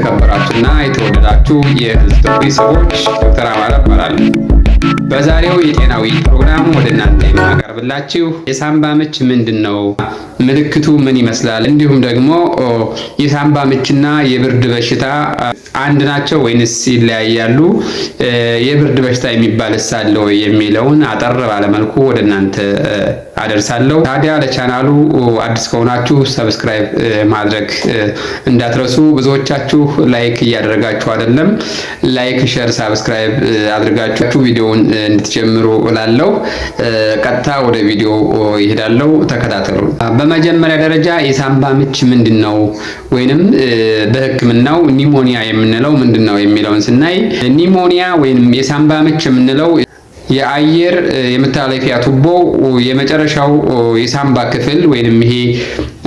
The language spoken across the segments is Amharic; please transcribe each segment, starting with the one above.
የተከበራችሁና የተወደዳችሁ የህዝብ ቤተሰቦች፣ ዶክተር አማረ እባላለሁ። በዛሬው የጤና ውይይት ፕሮግራም ወደ እናንተ የማቀርብላችሁ የሳምባ ምች ምንድን ነው፣ ምልክቱ ምን ይመስላል፣ እንዲሁም ደግሞ የሳምባ ምችና የብርድ በሽታ አንድ ናቸው ወይንስ ይለያያሉ፣ የብርድ በሽታ የሚባልስ አለ ወይ የሚለውን አጠር ባለ መልኩ ወደ እናንተ አደርሳለሁ። ታዲያ ለቻናሉ አዲስ ከሆናችሁ subscribe ማድረግ እንዳትረሱ። ብዙዎቻችሁ like እያደረጋችሁ አይደለም። Like፣ share፣ subscribe አድርጋችሁ ቪዲዮውን እንድትጀምሩ እላለሁ። ቀጥታ ወደ ቪዲዮ ይሄዳለሁ። ተከታተሉ። በመጀመሪያ ደረጃ የሳምባ ምች ምንድን ነው ወይንም በሕክምናው pneumonia የምንለው ምንድን ነው የሚለውን ስናይ፣ pneumonia ወይንም የሳምባ ምች የምንለው የአየር የመተላለፊያ ቱቦ የመጨረሻው የሳምባ ክፍል ወይንም ይሄ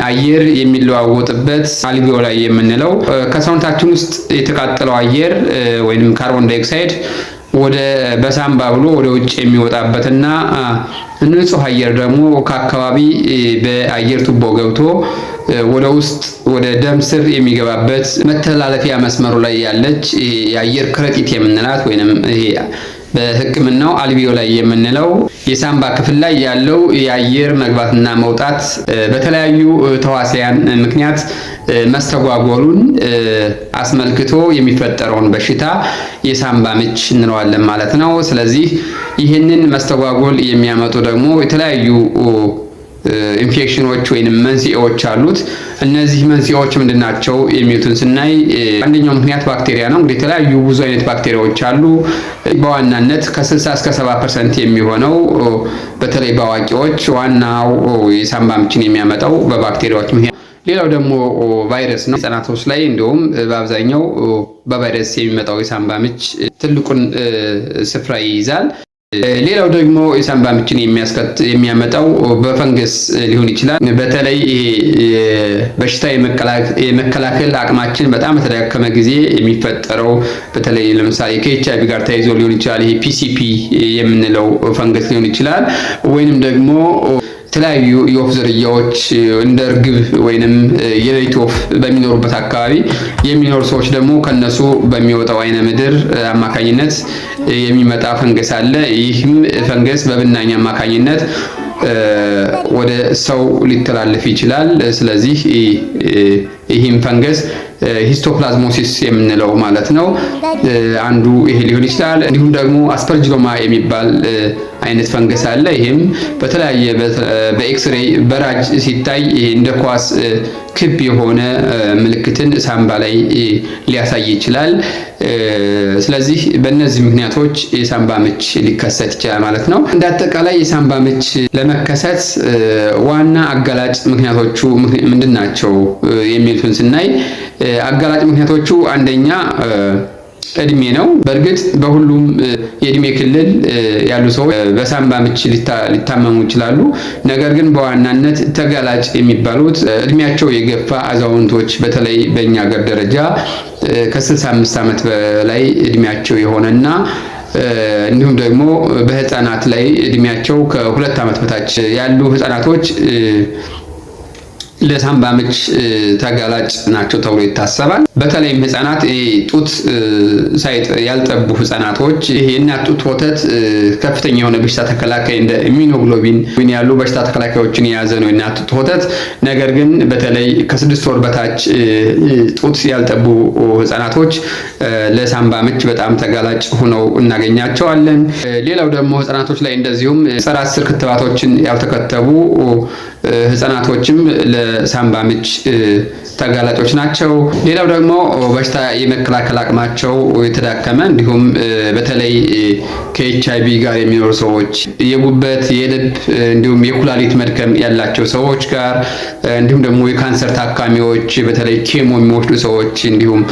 አየር የሚለዋወጥበት alveoli የምንለው ከሰውነታችን ውስጥ የተቃጠለው አየር ወይንም carbon dioxide ወደ በሳምባ ብሎ ወደ ውጭ የሚወጣበትና ንጹህ አየር ደግሞ ከአካባቢ በአየር ቱቦ ገብቶ ወደ ውስጥ ወደ ደም ስር የሚገባበት መተላለፊያ መስመሩ ላይ ያለች የአየር ከረጢት የምንላት ወይንም ይሄ በሕክምናው alveoli የምንለው የሳምባ ክፍል ላይ ያለው የአየር መግባትና መውጣት በተለያዩ ተዋሲያን ምክንያት መስተጓጎሉን አስመልክቶ የሚፈጠረውን በሽታ የሳምባ ምች እንለዋለን ማለት ነው። ስለዚህ ይህንን መስተጓጎል የሚያመጡ ደግሞ የተለያዩ ኢንፌክሽኖች ወይንም መንስኤዎች አሉት። እነዚህ መንስኤዎች ምንድናቸው የሚሉትን ስናይ፣ አንደኛው ምክንያት ባክቴሪያ ነው። እንግዲህ የተለያዩ ብዙ አይነት ባክቴሪያዎች አሉ። በዋናነት ከ60 እስከ 70% የሚሆነው በተለይ በአዋቂዎች ዋናው የሳምባ ምችን የሚያመጣው በባክቴሪያዎች ምክንያት። ሌላው ደግሞ ቫይረስ ነው። ህጻናቶች ላይ እንዲሁም በአብዛኛው በቫይረስ የሚመጣው የሳምባ ምች ትልቁን ስፍራ ይይዛል። ሌላው ደግሞ የሳምባ ምችን የሚያመጣው በፈንገስ ሊሆን ይችላል። በተለይ ይሄ በሽታ የመከላከል አቅማችን በጣም በተዳከመ ጊዜ የሚፈጠረው፣ በተለይ ለምሳሌ ከኤች አይቪ ጋር ተያይዞ ሊሆን ይችላል። ይሄ PCP የምንለው ፈንገስ ሊሆን ይችላል። ወይንም ደግሞ የተለያዩ የወፍ ዝርያዎች እንደ እርግብ ወይንም የሌሊት ወፍ በሚኖሩበት አካባቢ የሚኖሩ ሰዎች ደግሞ ከነሱ በሚወጣው አይነ ምድር አማካኝነት የሚመጣ ፈንገስ አለ። ይህም ፈንገስ በብናኝ አማካኝነት ወደ ሰው ሊተላለፍ ይችላል። ስለዚህ ይህም ፈንገስ histoplasmosis የምንለው ማለት ነው። አንዱ ይሄ ሊሆን ይችላል። እንዲሁም ደግሞ aspergilloma የሚባል አይነት ፈንገስ አለ። ይህም በተለያየ በኤክስሬይ በራጅ ሲታይ እንደ ኳስ ክብ የሆነ ምልክትን ሳምባ ላይ ሊያሳይ ይችላል። ስለዚህ በእነዚህ ምክንያቶች የሳምባ ምች ሊከሰት ይችላል ማለት ነው። እንደ አጠቃላይ የሳምባ ምች ለመከሰት ዋና አጋላጭ ምክንያቶቹ ምንድን ናቸው የሚሉትን ስናይ፣ አጋላጭ ምክንያቶቹ አንደኛ እድሜ ነው። በእርግጥ በሁሉም የእድሜ ክልል ያሉ ሰዎች በሳምባ ምች ሊታመሙ ይችላሉ። ነገር ግን በዋናነት ተጋላጭ የሚባሉት እድሜያቸው የገፋ አዛውንቶች፣ በተለይ በእኛ ሀገር ደረጃ ከ65 ዓመት በላይ እድሜያቸው የሆነና እንዲሁም ደግሞ በህፃናት ላይ እድሜያቸው ከ2 ዓመት በታች ያሉ ህፃናቶች ለሳምባ ምች ተጋላጭ ናቸው ተብሎ ይታሰባል። በተለይም ህጻናት፣ ጡት ያልጠቡ ህጻናቶች፣ ይሄ የእናት ጡት ወተት ከፍተኛ የሆነ በሽታ ተከላካይ እንደ immunoglobulin ያሉ በሽታ ተከላካዮችን የያዘ ነው የእናት ጡት ወተት። ነገር ግን በተለይ ከ6 ወር በታች ጡት ያልጠቡ ህጻናቶች ለሳምባ ምች በጣም ተጋላጭ ሆነው እናገኛቸዋለን። ሌላው ደግሞ ህጻናቶች ላይ እንደዚሁም ጸረ 10 ክትባቶችን ያልተከተቡ ህጻናቶችም ለሳምባ ምች ተጋላጮች ናቸው። ሌላው ደግሞ በሽታ የመከላከል አቅማቸው የተዳከመ፣ እንዲሁም በተለይ ከኤች አይቪ ጋር የሚኖሩ ሰዎች፣ የጉበት፣ የልብ እንዲሁም የኩላሊት መድከም ያላቸው ሰዎች ጋር፣ እንዲሁም ደግሞ የካንሰር ታካሚዎች፣ በተለይ chemo የሚወስዱ ሰዎች፣ እንዲሁም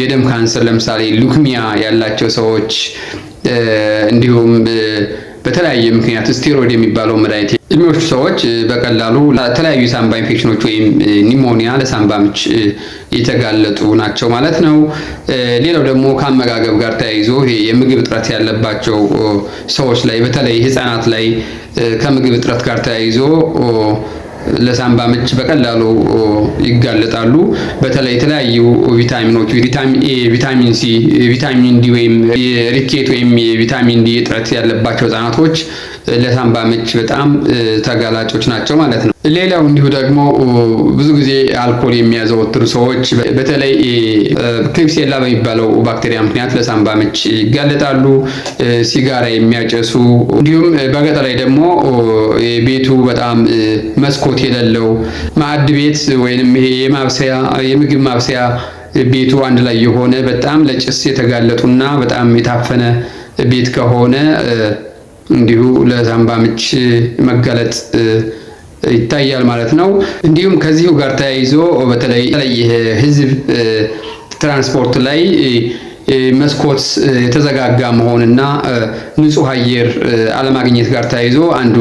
የደም ካንሰር ለምሳሌ leukemia ያላቸው ሰዎች፣ እንዲሁም በተለያየ ምክንያት ስቴሮይድ የሚባለው መድኃኒት የሚወስዱ ሰዎች በቀላሉ ለተለያዩ የሳምባ ኢንፌክሽኖች ወይም pneumonia፣ ለሳምባ ምች የተጋለጡ ናቸው ማለት ነው። ሌላው ደግሞ ከአመጋገብ ጋር ተያይዞ ይሄ የምግብ እጥረት ያለባቸው ሰዎች ላይ፣ በተለይ ህፃናት ላይ ከምግብ እጥረት ጋር ተያይዞ ለሳምባ ምች በቀላሉ ይጋለጣሉ። በተለይ የተለያዩ ቪታሚኖች ቪታሚን ኤ፣ ቪታሚን ሲ፣ ቪታሚን ዲ ወይም የ ricket ወይም የቪታሚን ዲ እጥረት ያለባቸው ህጻናቶች ለሳምባ ምች በጣም ተጋላጮች ናቸው ማለት ነው። ሌላው እንዲሁ ደግሞ ብዙ ጊዜ አልኮል የሚያዘወትሩ ሰዎች በተለይ Klebsiella በሚባለው ባክቴሪያ ምክንያት ለሳምባ ምች ይጋለጣሉ። ሲጋራ የሚያጨሱ፣ እንዲሁም በገጠር ላይ ደግሞ ቤቱ በጣም መስኮት የሌለው፣ ማዕድ ቤት ወይንም ይሄ የማብሰያ የምግብ ማብሰያ ቤቱ አንድ ላይ የሆነ፣ በጣም ለጭስ የተጋለጡና በጣም የታፈነ ቤት ከሆነ እንዲሁ ለሳምባ ምች መጋለጥ ይታያል ማለት ነው። እንዲሁም ከዚሁ ጋር ተያይዞ በተለይ ህዝብ ትራንስፖርት ላይ መስኮት የተዘጋጋ መሆንና ንጹህ አየር አለማግኘት ጋር ተያይዞ አንዱ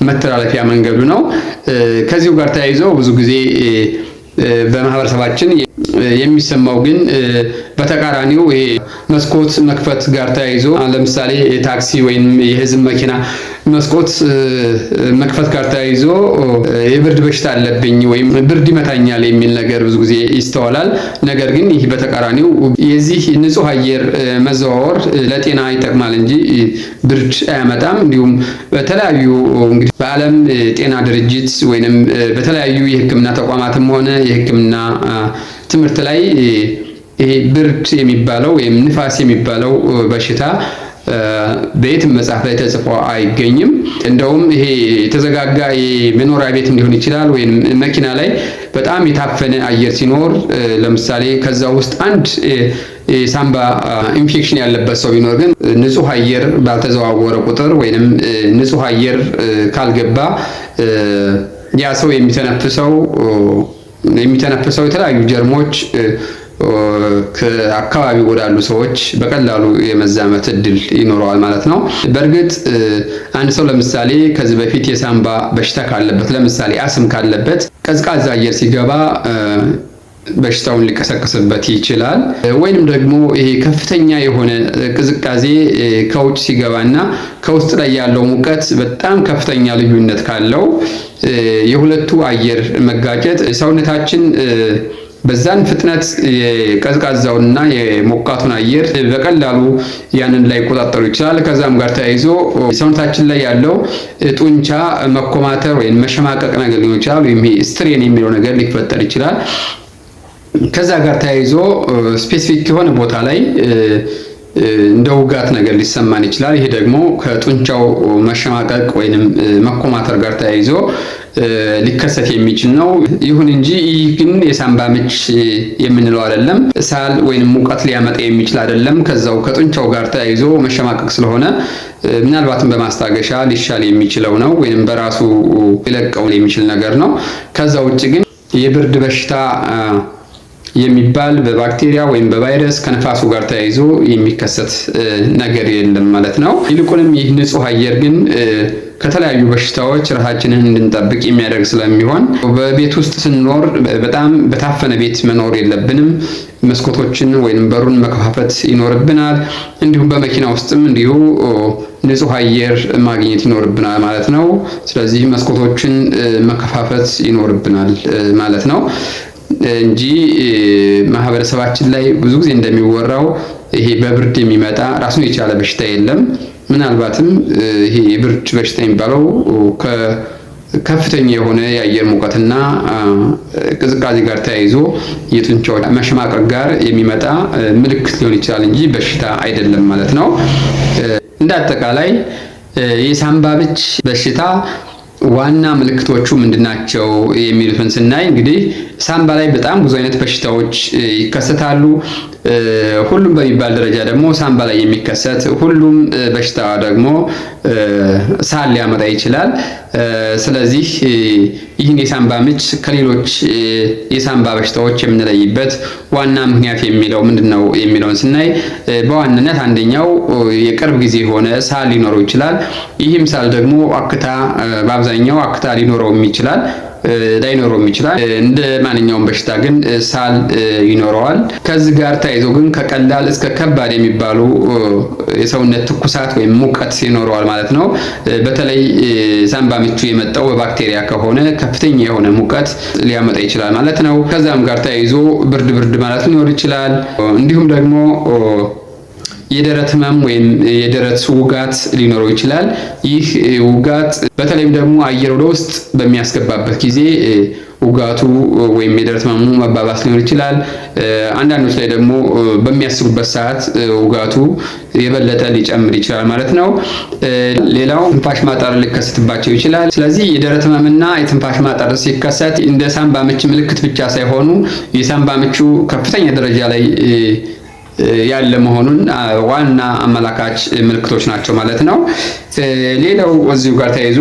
መተላለፊያ መንገዱ ነው። ከዚሁ ጋር ተያይዞ ብዙ ጊዜ በማህበረሰባችን የሚሰማው ግን በተቃራኒው ይሄ መስኮት መክፈት ጋር ተያይዞ፣ ለምሳሌ የታክሲ ወይም የህዝብ መኪና መስኮት መክፈት ጋር ተያይዞ የብርድ በሽታ አለብኝ ወይም ብርድ ይመታኛል የሚል ነገር ብዙ ጊዜ ይስተዋላል። ነገር ግን ይህ በተቃራኒው የዚህ ንጹህ አየር መዘዋወር ለጤና ይጠቅማል እንጂ ብርድ አያመጣም። እንዲሁም በተለያዩ እንግዲህ በዓለም ጤና ድርጅት ወይንም በተለያዩ የሕክምና ተቋማትም ሆነ የሕክምና ትምህርት ላይ ይሄ ብርድ የሚባለው ወይም ንፋስ የሚባለው በሽታ በየትም መጽሐፍ ላይ ተጽፎ አይገኝም። እንደውም ይሄ የተዘጋጋ የመኖሪያ ቤትም ሊሆን ይችላል ወይም መኪና ላይ በጣም የታፈነ አየር ሲኖር፣ ለምሳሌ ከዛ ውስጥ አንድ የሳምባ ኢንፌክሽን ያለበት ሰው ቢኖር ግን ንጹህ አየር ባልተዘዋወረ ቁጥር ወይንም ንጹህ አየር ካልገባ ያ ሰው የሚተነፍሰው የተለያዩ ጀርሞች ከአካባቢው ወዳሉ ሰዎች በቀላሉ የመዛመት እድል ይኖረዋል ማለት ነው። በእርግጥ አንድ ሰው ለምሳሌ ከዚህ በፊት የሳምባ በሽታ ካለበት፣ ለምሳሌ አስም ካለበት፣ ቀዝቃዛ አየር ሲገባ በሽታውን ሊቀሰቅስበት ይችላል። ወይንም ደግሞ ይሄ ከፍተኛ የሆነ ቅዝቃዜ ከውጭ ሲገባና ከውስጥ ላይ ያለው ሙቀት በጣም ከፍተኛ ልዩነት ካለው የሁለቱ አየር መጋጨት ሰውነታችን በዛን ፍጥነት የቀዝቃዛውንና የሞቃቱን አየር በቀላሉ ያንን ላይቆጣጠሩ ይችላል። ከዛም ጋር ተያይዞ ሰውነታችን ላይ ያለው ጡንቻ መኮማተር ወይም መሸማቀቅ ነገር ሊሆን ይችላል፣ ወይም strain የሚለው ነገር ሊፈጠር ይችላል። ከዛ ጋር ተያይዞ specific የሆነ ቦታ ላይ እንደ ውጋት ነገር ሊሰማን ይችላል። ይሄ ደግሞ ከጡንቻው መሸማቀቅ ወይንም መኮማተር ጋር ተያይዞ ሊከሰት የሚችል ነው። ይሁን እንጂ ይህ ግን የሳምባ ምች የምንለው አይደለም። ሳል ወይንም ሙቀት ሊያመጣ የሚችል አይደለም። ከዛው ከጡንቻው ጋር ተያይዞ መሸማቀቅ ስለሆነ ምናልባትም በማስታገሻ ሊሻል የሚችለው ነው ወይንም በራሱ ሊለቀው የሚችል ነገር ነው። ከዛ ውጭ ግን የብርድ በሽታ የሚባል በባክቴሪያ ወይም በቫይረስ ከነፋሱ ጋር ተያይዞ የሚከሰት ነገር የለም ማለት ነው። ይልቁንም ይህ ንጹህ አየር ግን ከተለያዩ በሽታዎች ራሳችንን እንድንጠብቅ የሚያደርግ ስለሚሆን በቤት ውስጥ ስንኖር በጣም በታፈነ ቤት መኖር የለብንም። መስኮቶችን ወይም በሩን መከፋፈት ይኖርብናል። እንዲሁም በመኪና ውስጥም እንዲሁ ንጹህ አየር ማግኘት ይኖርብናል ማለት ነው። ስለዚህ መስኮቶችን መከፋፈት ይኖርብናል ማለት ነው እንጂ ማህበረሰባችን ላይ ብዙ ጊዜ እንደሚወራው ይሄ በብርድ የሚመጣ ራሱን የቻለ በሽታ የለም። ምናልባትም ይሄ የብርድ በሽታ የሚባለው ከፍተኛ የሆነ የአየር ሙቀትና ቅዝቃዜ ጋር ተያይዞ የጡንቻዎች መሸማቀቅ ጋር የሚመጣ ምልክት ሊሆን ይችላል እንጂ በሽታ አይደለም ማለት ነው። እንደ አጠቃላይ የሳምባ ምች በሽታ ዋና ምልክቶቹ ምንድናቸው የሚሉትን ስናይ እንግዲህ ሳምባ ላይ በጣም ብዙ አይነት በሽታዎች ይከሰታሉ። ሁሉም በሚባል ደረጃ ደግሞ ሳምባ ላይ የሚከሰት ሁሉም በሽታ ደግሞ ሳል ሊያመጣ ይችላል። ስለዚህ ይህን የሳምባ ምች ከሌሎች የሳምባ በሽታዎች የምንለይበት ዋና ምክንያት የሚለው ምንድን ነው የሚለውን ስናይ በዋናነት አንደኛው የቅርብ ጊዜ የሆነ ሳል ሊኖረው ይችላል። ይህም ሳል ደግሞ አክታ፣ በአብዛኛው አክታ ሊኖረውም ይችላል። ላይኖረውም ይችላል። እንደ ማንኛውም በሽታ ግን ሳል ይኖረዋል። ከዚህ ጋር ተያይዞ ግን ከቀላል እስከ ከባድ የሚባሉ የሰውነት ትኩሳት ወይም ሙቀት ይኖረዋል ማለት ነው። በተለይ ሳምባ ምቹ የመጣው በባክቴሪያ ከሆነ ከፍተኛ የሆነ ሙቀት ሊያመጣ ይችላል ማለት ነው። ከዛም ጋር ተያይዞ ብርድ ብርድ ማለት ሊኖር ይችላል። እንዲሁም ደግሞ የደረት ህመም ወይም የደረት ውጋት ሊኖረው ይችላል። ይህ ውጋት በተለይም ደግሞ አየር ወደ ውስጥ በሚያስገባበት ጊዜ ውጋቱ ወይም የደረት ህመሙ መባባስ ሊኖር ይችላል። አንዳንዶች ላይ ደግሞ በሚያስሉበት ሰዓት ውጋቱ የበለጠ ሊጨምር ይችላል ማለት ነው። ሌላው ትንፋሽ ማጠር ሊከሰትባቸው ይችላል። ስለዚህ የደረት ህመምና የትንፋሽ ማጠር ሲከሰት እንደ ሳምባ ምች ምልክት ብቻ ሳይሆኑ የሳምባ ምቹ ከፍተኛ ደረጃ ላይ ያለ መሆኑን ዋና አመላካች ምልክቶች ናቸው ማለት ነው። ሌላው እዚሁ ጋር ተያይዞ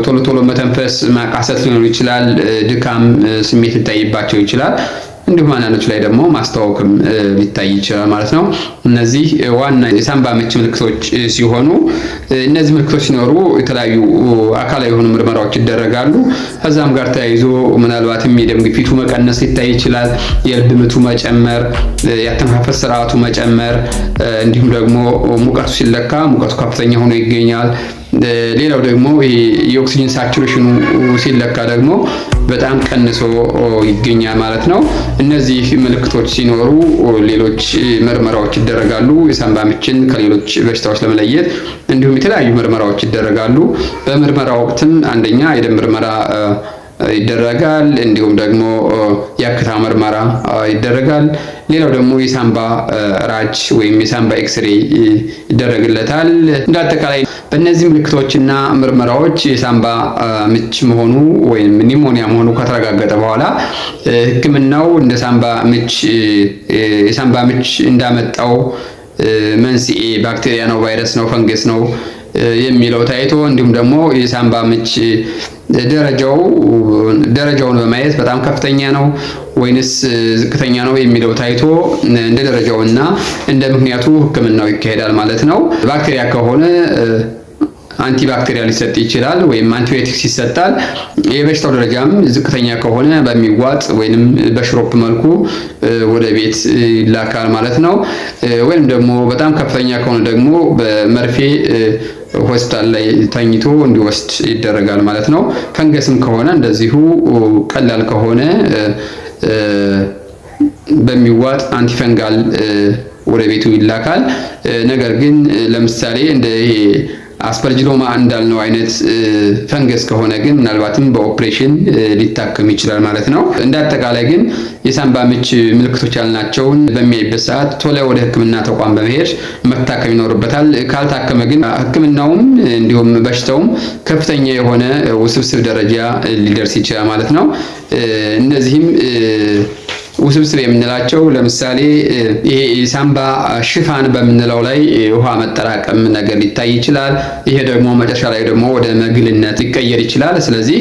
ቶሎ ቶሎ መተንፈስ፣ ማቃሰት ሊኖር ይችላል። ድካም ስሜት ሊታይባቸው ይችላል። እንዲሁም አንዳንዶች ላይ ደግሞ ማስታወክም ሊታይ ይችላል ማለት ነው። እነዚህ ዋና የሳምባ ምች ምልክቶች ሲሆኑ እነዚህ ምልክቶች ሲኖሩ የተለያዩ አካላዊ የሆኑ ምርመራዎች ይደረጋሉ። ከዛም ጋር ተያይዞ ምናልባትም የደም ግፊቱ መቀነስ ሊታይ ይችላል። የልብ ምቱ መጨመር፣ የአተነፋፈስ ስርዓቱ መጨመር፣ እንዲሁም ደግሞ ሙቀቱ ሲለካ ሙቀቱ ከፍተኛ ሆኖ ይገኛል። ሌላው ደግሞ የኦክሲጅን saturation ኑ ሲለካ ደግሞ በጣም ቀንሶ ይገኛል ማለት ነው። እነዚህ ምልክቶች ሲኖሩ ሌሎች ምርመራዎች ይደረጋሉ። የሳምባ ምችን ከሌሎች በሽታዎች ለመለየት እንዲሁም የተለያዩ ምርመራዎች ይደረጋሉ። በምርመራ ወቅትም አንደኛ የደም ምርመራ ይደረጋል። እንዲሁም ደግሞ የአክታ ምርመራ ይደረጋል። ሌላው ደግሞ የሳምባ ራጅ ወይም የሳምባ ኤክስሬ ይደረግለታል። እንደ አጠቃላይ በእነዚህ ምልክቶችና ምርመራዎች የሳምባ ምች መሆኑ ወይም pneumonia መሆኑ ከተረጋገጠ በኋላ ሕክምናው እንደ ሳምባ ምች የሳምባ ምች እንዳመጣው መንስኤ ባክቴሪያ ነው፣ ቫይረስ ነው፣ ፈንገስ ነው የሚለው ታይቶ እንዲሁም ደግሞ የሳምባ ምች ደረጃውን በማየት በጣም ከፍተኛ ነው ወይንስ ዝቅተኛ ነው የሚለው ታይቶ እንደ ደረጃውና እንደ ምክንያቱ ሕክምናው ይካሄዳል ማለት ነው። ባክቴሪያ ከሆነ antibacterial ሊሰጥ ይችላል ወይም አንቲባዮቲክስ ይሰጣል። የበሽታው ደረጃም ዝቅተኛ ከሆነ በሚዋጥ ወይንም በሽሮፕ መልኩ ወደ ቤት ይላካል ማለት ነው። ወይንም ደግሞ በጣም ከፍተኛ ከሆነ ደግሞ በመርፌ ሆስፒታል ላይ ተኝቶ እንዲወስድ ይደረጋል ማለት ነው። ፈንገስም ከሆነ እንደዚሁ ቀላል ከሆነ በሚዋጥ antifungal ወደ ቤቱ ይላካል። ነገር ግን ለምሳሌ እንደ ይሄ aspergilloma እንዳልነው አይነት ፈንገስ ከሆነ ግን ምናልባትም በኦፕሬሽን ሊታከም ይችላል ማለት ነው። እንደ አጠቃላይ ግን የሳምባ ምች ምልክቶች ያልናቸውን በሚያይበት ሰዓት ቶሎ ወደ ሕክምና ተቋም በመሄድ መታከም ይኖርበታል። ካልታከመ ግን ሕክምናውም እንዲሁም በሽታውም ከፍተኛ የሆነ ውስብስብ ደረጃ ሊደርስ ይችላል ማለት ነው። እነዚህም ውስብስብ የምንላቸው ለምሳሌ ይሄ የሳምባ ሽፋን በምንለው ላይ ውሃ መጠራቀም ነገር ሊታይ ይችላል። ይሄ ደግሞ መጨረሻ ላይ ደግሞ ወደ መግልነት ሊቀየር ይችላል። ስለዚህ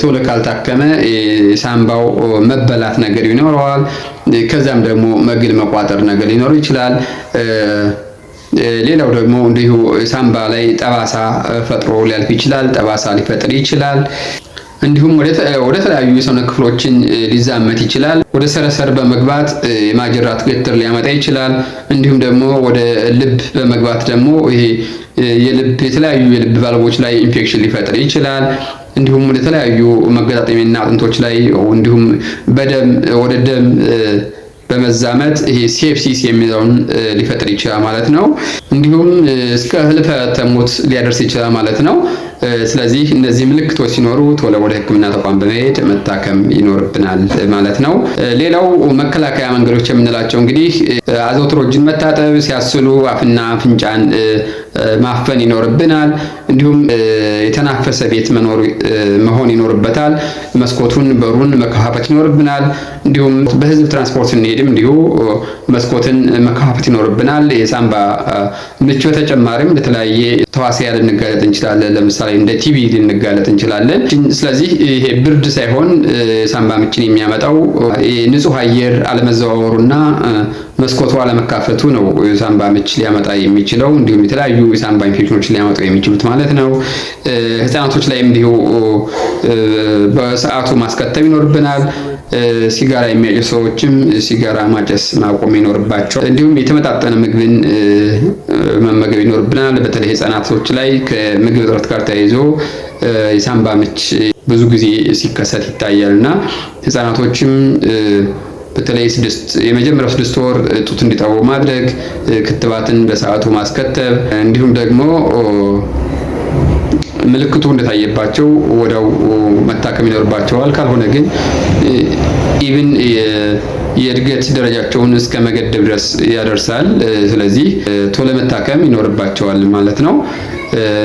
ቶሎ ካልታከመ የሳምባው መበላት ነገር ይኖረዋል። ከዛም ደግሞ መግል መቋጠር ነገር ሊኖር ይችላል። ሌላው ደግሞ እንዲሁ ሳምባ ላይ ጠባሳ ፈጥሮ ሊያልፍ ይችላል። ጠባሳ ሊፈጥር ይችላል። እንዲሁም ወደ ተለያዩ የሰውነት ክፍሎችን ሊዛመት ይችላል። ወደ ሰረሰር በመግባት የማጅራት ገትር ሊያመጣ ይችላል። እንዲሁም ደግሞ ወደ ልብ በመግባት ደግሞ ይሄ የልብ የተለያዩ የልብ ቫልቮች ላይ ኢንፌክሽን ሊፈጥር ይችላል። እንዲሁም ወደ ተለያዩ መገጣጠሚያና አጥንቶች ላይ እንዲሁም በደም ወደ ደም በመዛመት ይሄ sepsis የሚለውን ሊፈጥር ይችላል ማለት ነው። እንዲሁም እስከ ህልፈተ ሞት ሊያደርስ ይችላል ማለት ነው። ስለዚህ እነዚህ ምልክቶች ሲኖሩ ቶሎ ወደ ሕክምና ተቋም በመሄድ መታከም ይኖርብናል ማለት ነው። ሌላው መከላከያ መንገዶች የምንላቸው እንግዲህ አዘውትሮ እጅን መታጠብ፣ ሲያስሉ አፍና አፍንጫን ማፈን ይኖርብናል። እንዲሁም የተናፈሰ ቤት መኖር መሆን ይኖርበታል። መስኮቱን በሩን መከፋፈት ይኖርብናል። እንዲሁም በህዝብ ትራንስፖርት ስንሄድም እንዲሁ መስኮትን መከፋፈት ይኖርብናል። የሳምባ ምች በተጨማሪም ለተለያየ ተዋሲያን ልንጋለጥ እንችላለን። ለምሳሌ ለምሳሌ እንደ ቲቢ ልንጋለጥ እንችላለን። ስለዚህ ይሄ ብርድ ሳይሆን ሳምባ ምችን የሚያመጣው ንጹህ አየር አለመዘዋወሩና መስኮቱ አለመካፈቱ ነው ሳምባ ምች ሊያመጣ የሚችለው፣ እንዲሁም የተለያዩ የሳምባ ኢንፌክሽኖች ሊያመጡ የሚችሉት ማለት ነው። ህፃናቶች ላይ እንዲሁ በሰዓቱ ማስከተብ ይኖርብናል። ሲጋራ የሚያጨሱ ሰዎችም ሲጋራ ማጨስ ማቆም ይኖርባቸዋል። እንዲሁም የተመጣጠነ ምግብን መመገብ ይኖርብናል። በተለይ ህፃናቶች ላይ ከምግብ እጥረት ጋር ተያይዞ የሳምባ ምች ብዙ ጊዜ ሲከሰት ይታያል እና ህፃናቶችም በተለይ የመጀመሪያው 6 ወር ጡት እንዲጠቡ ማድረግ፣ ክትባትን በሰዓቱ ማስከተብ፣ እንዲሁም ደግሞ ምልክቱ እንደታየባቸው ወዲያው መታከም ይኖርባቸዋል። ካልሆነ ግን even የእድገት ደረጃቸውን እስከ መገደብ ድረስ ያደርሳል። ስለዚህ ቶሎ መታከም ይኖርባቸዋል ማለት ነው።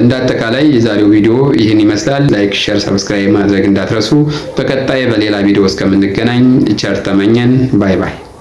እንደ አጠቃላይ የዛሬው ቪዲዮ ይህን ይመስላል። Like፣ share፣ subscribe ማድረግ እንዳትረሱ። በቀጣይ በሌላ ቪዲዮ እስከምንገናኝ ቸር ተመኘን። Bye bye።